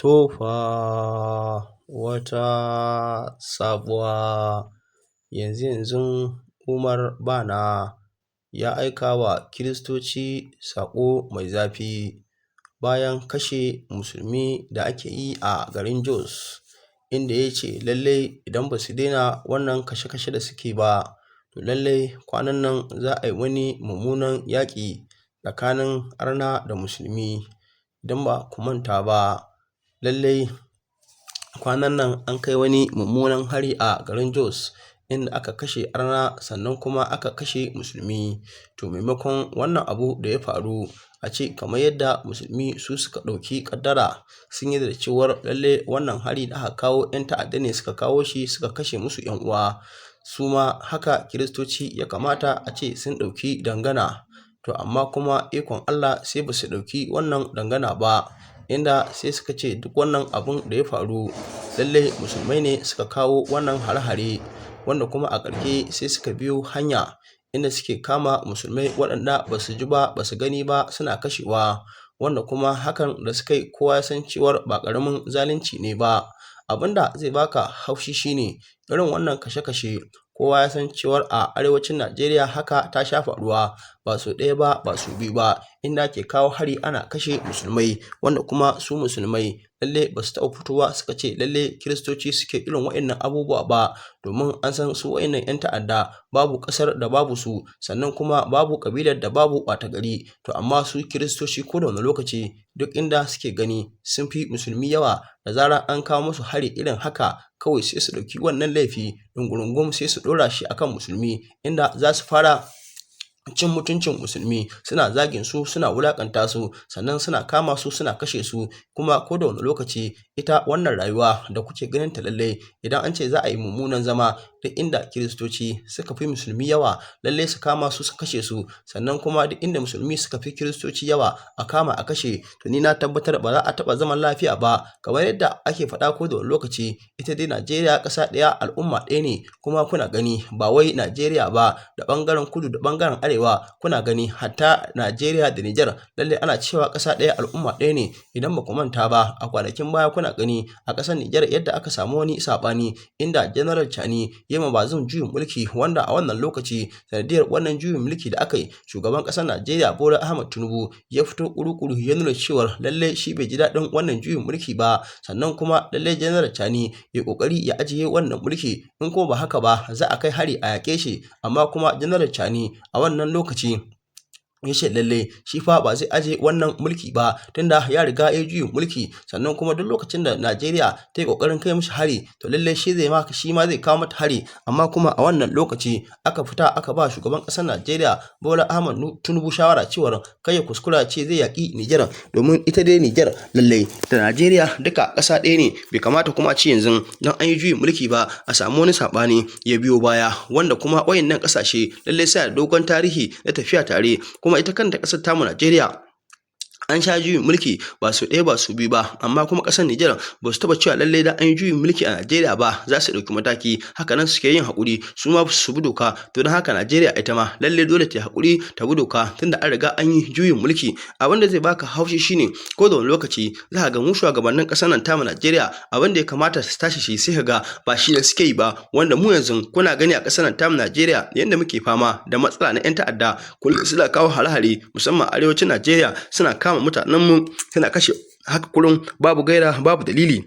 To fa, wata sabuwa. Yanzu-yanzun Umar Bana ya aika wa Kiristoci saƙo mai zafi bayan kashe musulmi da ake yi a garin Jos, inda ya ce lallai idan ba su daina wannan kashe-kashe da suke ba, to lallai kwanan nan za a yi wani mummunan yaƙi tsakanin arna da musulmi. Idan ba ku manta ba, lallai kwanan nan an kai wani mummunan hari a garin Jos, inda aka kashe arna sannan kuma aka kashe musulmi. To maimakon wannan abu da ya faru, a ce kamar yadda musulmi su suka ɗauki ƙaddara, sun yarda da cewar lallai wannan hari da aka kawo 'yan ta'adda ne suka kawo shi, suka kashe musu 'yan uwa. Su ma haka Kiristoci ya kamata a ce sun ɗauki dangana. To amma kuma ikon Allah, sai ba su ɗauki wannan dangana ba, inda sai suka ce duk wannan abun da ya faru lallai musulmai ne suka kawo wannan hare-hare, wanda kuma a ƙarshe sai suka biyo hanya inda suke kama musulmai waɗanda ba su ji ba, ba su gani ba, suna kashewa, wanda kuma hakan da suka yi kowa ya san cewar ba ƙaramin zalunci ne ba. Abin da zai baka haushi shine irin wannan kashe-kashe, kowa ya san cewar a arewacin Najeriya haka ta sha faruwa, ba sau ɗaya ba, ba sau biyu ba, inda ake kawo hari ana kashe musulmai, wanda kuma su musulmai lalle ba su taɓa fitowa suka ce lalle Kiristoci suke irin waɗannan abubuwa ba, domin an san su waɗannan 'yan ta'adda babu ƙasar da babu su, sannan kuma babu ƙabilar da babu ɓata gari. To amma su Kiristoci ko da wani lokaci duk inda suke gani sun fi musulmi yawa, da zarar an kawo musu hari irin haka, kawai sai su ɗauki wannan laifi ɗungurungum sai su ɗora shi akan musulmi, inda za su fara cin mutuncin musulmi, suna zagin su, suna wulaƙanta su, sannan suna kama su, suna kashe su. Kuma ko da wani lokaci ita wannan rayuwa da kuke ganin ta, lallai idan an ce za a yi mummunan zama, duk inda Kiristoci suka fi musulmi yawa, lallai su kama su su kashe su, sannan kuma duk inda musulmi suka fi Kiristoci yawa a kama a kashe, to ni na tabbatar ba za a taɓa zaman lafiya ba. Kamar yadda ake faɗa ko da wani lokaci, ita dai Najeriya ƙasa ɗaya, al'umma ɗaya ne. Kuma kuna gani, ba wai Najeriya ba, da ɓangaren kudu da ɓangaren arewa, kuna gani hatta Najeriya da Nijar, lallai ana cewa ƙasa ɗaya, al'umma ɗaya ne. Idan ba ku manta ba, a kwanakin baya kuna gani a ƙasar Nijar yadda aka samu wani saɓani, inda General Chani ya ma Bazoum juyin mulki, wanda a wannan lokaci sanadiyar wannan juyin mulki da aka yi, shugaban ƙasar Najeriya Bola Ahmed Tinubu ya fito ƙuru-ƙuru ya nuna cewar lallai shi bai ji daɗin wannan juyin mulki ba, sannan kuma lallai General Chani ya ƙoƙari ya ajiye wannan mulki, in kuma ba haka ba za a kai hari a yaƙe shi. Amma kuma General Chani a wannan lokaci ya ce lalle shi fa ba zai aje wannan mulki ba, tunda ya riga ya juyin mulki, sannan kuma duk lokacin da Najeriya ta yi kokarin kai mishi hari, to lalle shi ma zai kawo mata hari. Amma kuma a wannan lokaci aka fita aka ba shugaban ƙasar Najeriya Bola Ahmed Tinubu shawara cewar kai ya kuskura ce zai yaƙi Nijar, domin ita dai Nijar lalle da Najeriya duka ƙasa ɗaya ne. Bai kamata kuma a ce yanzu dan an yi juyin mulki ba a samu wani saɓani ya biyo baya, wanda kuma wayannan ƙasashe lalle sai da dogon tarihi na tafiya tare. Kuma ita kanta ƙasar tamu Najeriya an sha juyin mulki ba su ɗaya ba su biyu ba, amma kuma ƙasar Nijar ba su taɓa cewa lallai da an yi juyin mulki a Najeriya ba za su ɗauki mataki. Haka nan suke yin haƙuri su ma su bi doka. To don haka Najeriya ita ma lallai dole ta yi haƙuri ta bi doka, tunda an riga an yi juyin mulki. Abin da zai baka haushi shine ko da wani lokaci za ka ga mu shugabannin ƙasar nan tamu Najeriya, abin da ya kamata su tashi shi sai ka ga ba shi ne suke yi ba, wanda mu yanzu kuna gani a ƙasar nan tamu Najeriya yadda muke fama da matsala na 'yan ta'adda, kullum suna kawo hare-hare, musamman arewacin Najeriya, suna kama mutanenmu suna kashe haka kurum, babu gaira babu dalili,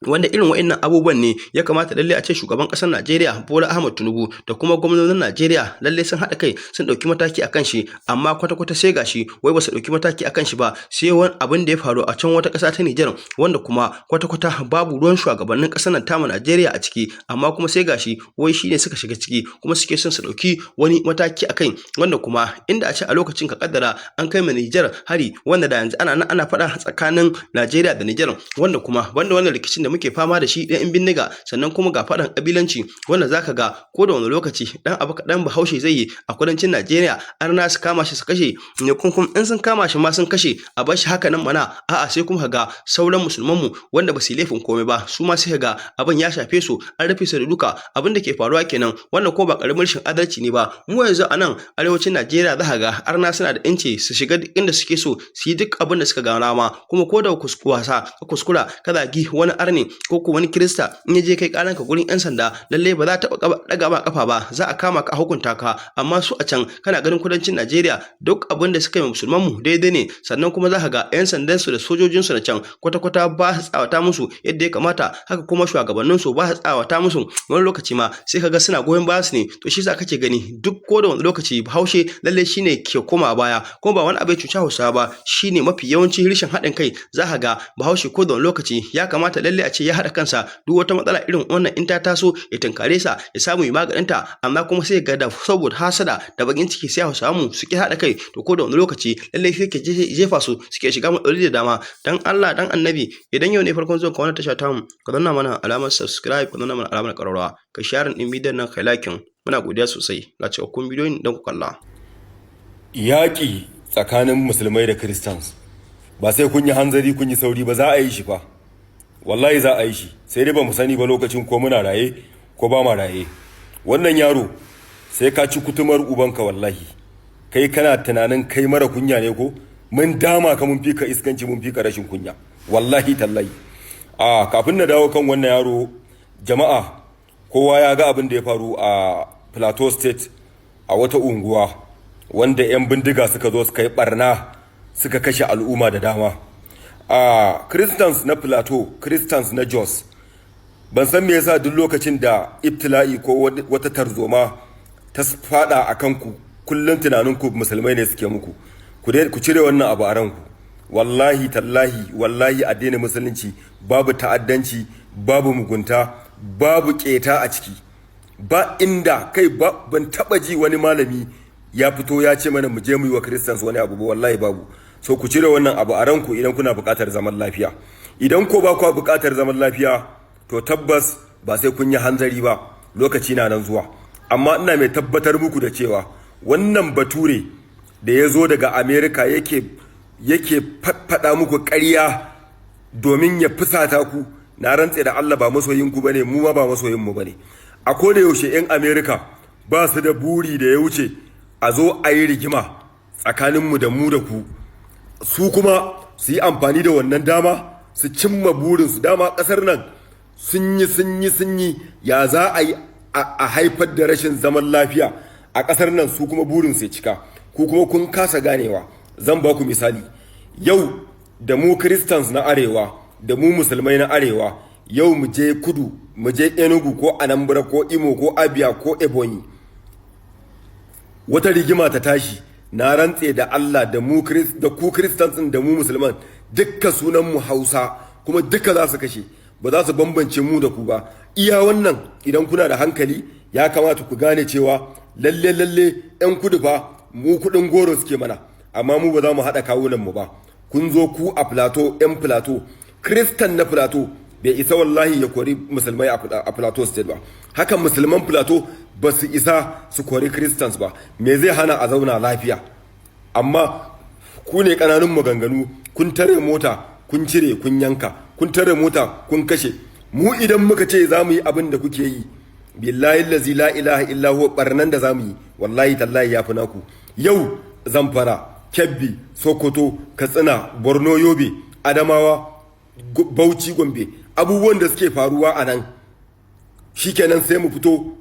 wanda irin wa'annan abubuwan ne ya kamata lalle a ce shugaban ƙasar Najeriya Bola Ahmed Tinubu da kuma gwamnonin Najeriya lalle sun haɗa kai sun ɗauki mataki akan shi. Amma kwata-kwata sai gashi wai ba su ɗauki mataki akan shi ba, sai wani abin da ya faru a can wata ƙasa ta Nijar, wanda kuma kwata-kwata babu ruwan shugabannin ƙasar nan tamu Najeriya a ciki, amma kuma sai gashi wai shi ne suka shiga ciki kuma suke son su ɗauki wani mataki akai, wanda kuma inda a ce a lokacin ka kaddara an kai ma Nijar hari, wanda da yanzu ana nan ana faɗa tsakanin Najeriya da Nijar, wanda kuma banda wannan rikicin da da muke fama da shi ɗan 'yan bindiga, sannan kuma ga faɗan ƙabilanci wanda zaka ga ko da wani lokaci ɗan abu kaɗan Bahaushe zai yi a kudancin Najeriya, arna su kama shi su kashe ne. Kuma in sun kama shi ma sun kashe, a bar shi haka nan mana? A'a, sai kuma ga sauran musulman mu wanda ba su yi laifin komai ba, su ma sai ga abin ya shafe su, an rufe su da duka. Abin da ke faruwa kenan. Wannan ko ba ƙaramin rashin adalci ne ba? Mu yanzu a nan arewacin Najeriya za ka ga arna suna da 'yanci su shiga duk inda suke so, su yi duk abin da suka ga dama. Kuma ko da wasa ka kuskura ka zagi wani arne ko wani Kirista, in ya je kai karanka gurin 'yan sanda, lalle ba za ta ɗaga ma kafa ba, za a kama ka a hukunta ka. Amma su a can, kana ganin kudancin Najeriya, duk abin da suka yi musulman mu daidai ne. Sannan kuma za ka ga 'yan sandan su da sojojin su na can kwata-kwata ba su tsawata musu yadda ya kamata. Haka kuma shugabannin su ba su tsawata musu, wani lokaci ma sai ka ga suna goyon bayan su ne. To shi yasa kake gani duk ko da wani lokaci Bahaushe lalle shine ke koma baya. Kuma ba wani abu ya cuci Hausawa ba, shine mafi yawanci rashin haɗin kai. Za ka ga Bahaushe ko da wani lokaci ya kamata lalle a ce ya haɗa kansa, duk wata matsala irin wannan in ta taso ya tunkare sa, ya samu ya maganinta. Amma kuma sai ga da saboda hasada da bakin ciki, sai Hausawa mu su ki haɗa kai. To ko da wani lokaci lalle sai ke jefa su suke shiga matsaloli da dama. Dan Allah dan Annabi, idan yau ne farkon zuwan ka wannan tasha tamu, ka danna mana alamar subscribe, ka danna mana alamar ƙararrawa, ka share din bidiyon nan, kai like. Muna godiya sosai. Ga cikakkun bidiyoyin don ku kalla. Yaƙi tsakanin Musulmai da Christians, ba sai kun yi hanzari kun yi sauri ba, za a yi shi fa. Wallahi za a yi shi, sai dai ba mu sani ba lokacin, ko muna raye ko ba ma raye. Wannan yaro, sai ka ci kutumar ubanka wallahi. Kai kana tunanin kai mara kunya ne ko? Mun dama ka, mun fi ka iskanci, mun fi ka rashin kunya, wallahi tallahi. A kafin na dawo kan wannan yaro, jama'a, kowa ya ga abin da ya faru a Plateau State, a wata unguwa wanda 'yan bindiga suka zo suka yi barna, suka kashe al'umma da dama. A Christians na Plateau, Christians na Jos, ban san me yasa duk lokacin da ibtila'i ko wata tarzoma ta fada a kanku, kullum tunaninku Musulmai ne suke muku. Ku cire wannan abu a ranku. Wallahi tallahi, wallahi addinin Musulunci babu ta'addanci, babu mugunta, babu keta a ciki. Ba inda kai ba, ban taba ji wani malami ya fito ya ce mana mu je mu yi wa Christians wani abu ba, wallahi babu. So ku cire wannan abu a ranku idan kuna buƙatar zaman lafiya. Idan ko ba ku buƙatar zaman lafiya, to tabbas ba sai kun yi hanzari ba, lokaci na nan zuwa. Amma ina mai tabbatar muku da cewa wannan bature da ya zo daga America yake faɗa muku ƙarya domin ya fusata ku, na rantse da Allah ba masoyinku bane, mu ma ba masoyinmu bane. A koda yaushe 'yan America ba su da buri da ya wuce a zo a yi rigima tsakaninmu da mu da ku, su kuma su yi amfani da wannan dama su cimma burinsu. Dama ƙasar nan sun yi, sun yi, sun yi, ya za a yi a haifar da rashin zaman lafiya a ƙasar nan, su kuma burinsu ya cika. Ku kuma kun kasa ganewa. Zan ba ku misali. Yau da mu Christians na arewa da mu Musulmai na arewa, yau mu je kudu, mu je Enugu ko Anambra ko Imo ko Abia ko Ebonyi, wata rigima ta tashi, na rantse da Allah da mu da ku Christians da mu Musulman, dukka sunan mu Hausa, kuma duka za su kashe, ba za su bambance mu da ku ba. Iya wannan, idan kuna da hankali, ya kamata ku gane cewa lalle lalle yan kudu fa mu kudin goro suke mana, amma mu ba za mu haɗa kawunan mu ba. Kun zo ku a Plateau, yan Plateau, Kristan na Plateau bai isa wallahi ya kori Musulmai a Plateau State ba. Hakan Musulman Plateau ba su isa su kori Christians ba. Me zai hana a zauna lafiya? Amma ku ne ƙananun maganganu, kun tare mota, kun cire, kun yanka, kun tare mota, kun kashe mu. Idan muka ce za mu yi abin da kuke yi, billahi lazi la ilaha illa huwa, barnan da za mu yi wallahi tallahi ya fi naku. Yau Zamfara, Kebbi, Sokoto, Katsina, Borno, Yobe, Adamawa, Bauchi, Gombe, abubuwan da suke faruwa a nan, shikenan sai mu fito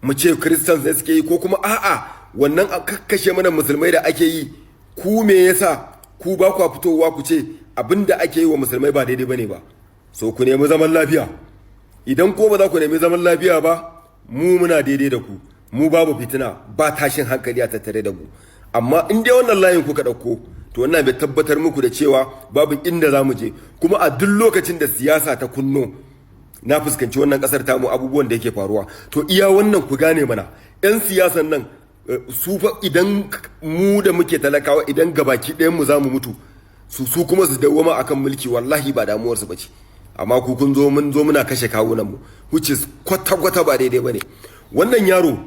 mu ce Christians ne suke yi, ko kuma a'a, wannan kakkashe mana Musulmai da ake yi, ku me yasa ku ba ku fitowa ku ce abinda ake yi wa Musulmai ba daidai bane ba? So ku nemi zaman lafiya. Idan ko ba za ku nemi zaman lafiya ba, mu muna daidai da ku, mu babu fitina, ba tashin hankali a tattare da mu. Amma in dai wannan layin kuka ɗauko, to wannan bai tabbatar muku da cewa babu inda za mu je. Kuma a duk lokacin da siyasa ta kunno, na fuskanci wannan kasar tamu, abubuwan da yake faruwa. To iya wannan ku gane mana, 'yan siyasan nan su fa, idan mu da muke talakawa, idan gabaki ɗayan mu za mu mutu, su kuma su dawwama akan mulki, wallahi ba damuwarsu bace. Amma ku kun zo, mun zo muna kashe kawunan mu, which is kwata kwata ba daidai bane. Wannan yaro,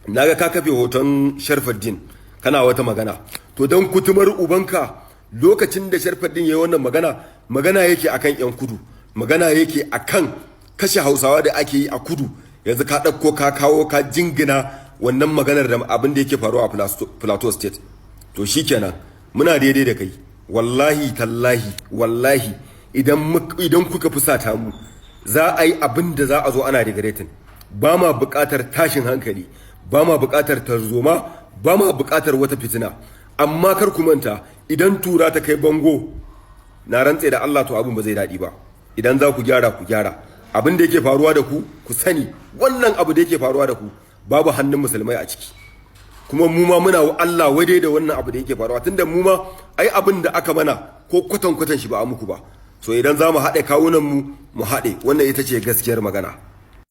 naga ka kafe hoton Sharfaddin, kana wata magana. To, don kutumar ubanka, lokacin da Sharfaddin yayi wannan magana, magana yake akan yan kudu, magana yake akan kashe Hausawa da ake yi a kudu. Yanzu ka ɗauko, ka kawo, ka jingina wannan maganar da abin da yake faruwa a Plateau State. To shikenan, muna daidai da kai. Wallahi tallahi, wallahi idan kuka fusata mu, za a yi abin da za a zo ana regretting. Ba ma buƙatar tashin hankali, ba ma buƙatar tarzoma, ba ma buƙatar wata fitina. Amma kar ku manta, idan tura ta kai bango, na rantse da Allah, to abin ba zai daɗi ba. Idan za ku gyara, ku gyara. Abin da yake faruwa da ku, ku sani, wannan abu da yake faruwa da ku, babu hannun Musulmai a ciki. Kuma mu ma muna wa Allah wadai da wannan abu da yake faruwa, tunda mu ma ai abin da aka mana, ko kwatan kwatan shi ba a muku ba. So idan za mu haɗe kawunan mu, mu haɗe. Wannan ita ce gaskiyar magana.